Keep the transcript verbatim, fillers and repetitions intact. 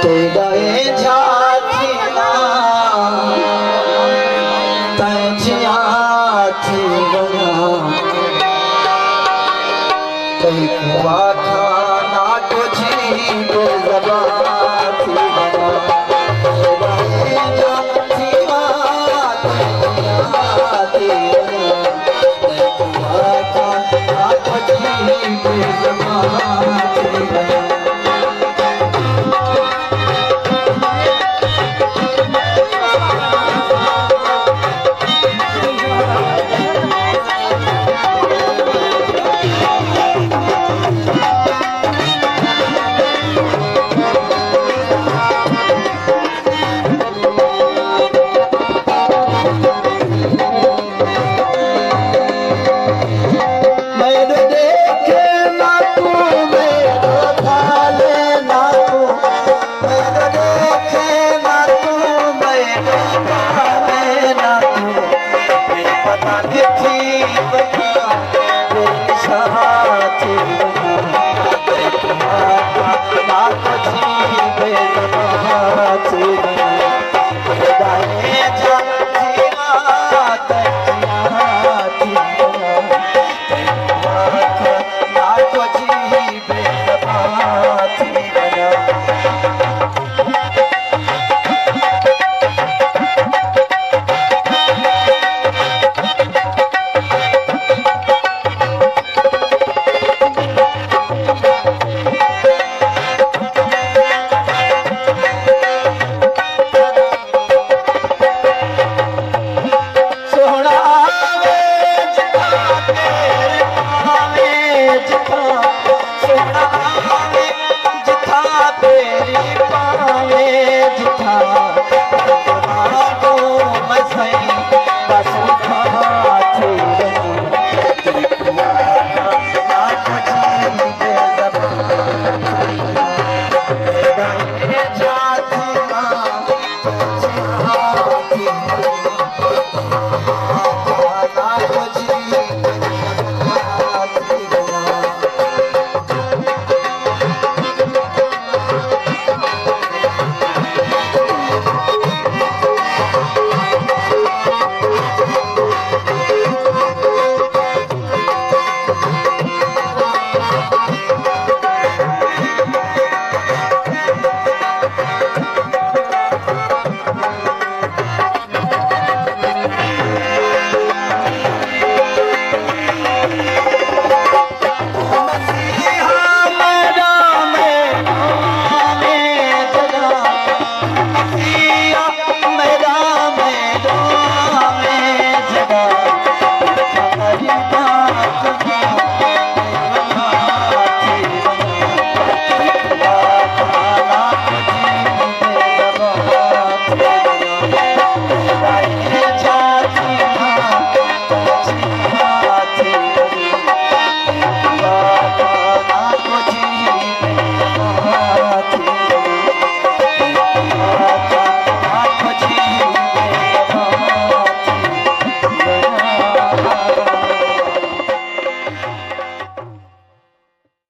تیݙا اینجھا تھیواں، تیں جیاں تھی ونڄاں۔ تیکوں آکھاں نہ کجھ، بے زبان تھی ونڄاں۔ تیݙا اینجھا تھیواں، تیں جیاں تھی ونڄاں۔ میݙے ݙیکھے نہ توں، میݙے بھالے نہ توں، میݙے ݙیکھے نہ توں، میݙے بھالے نہ توں۔ میں پتہ نتھی ونڄاں، بے نشان تھی ونڄاں۔ تیکوں آکھاں نہ کجھ، بے زبان تھی ونڄاں۔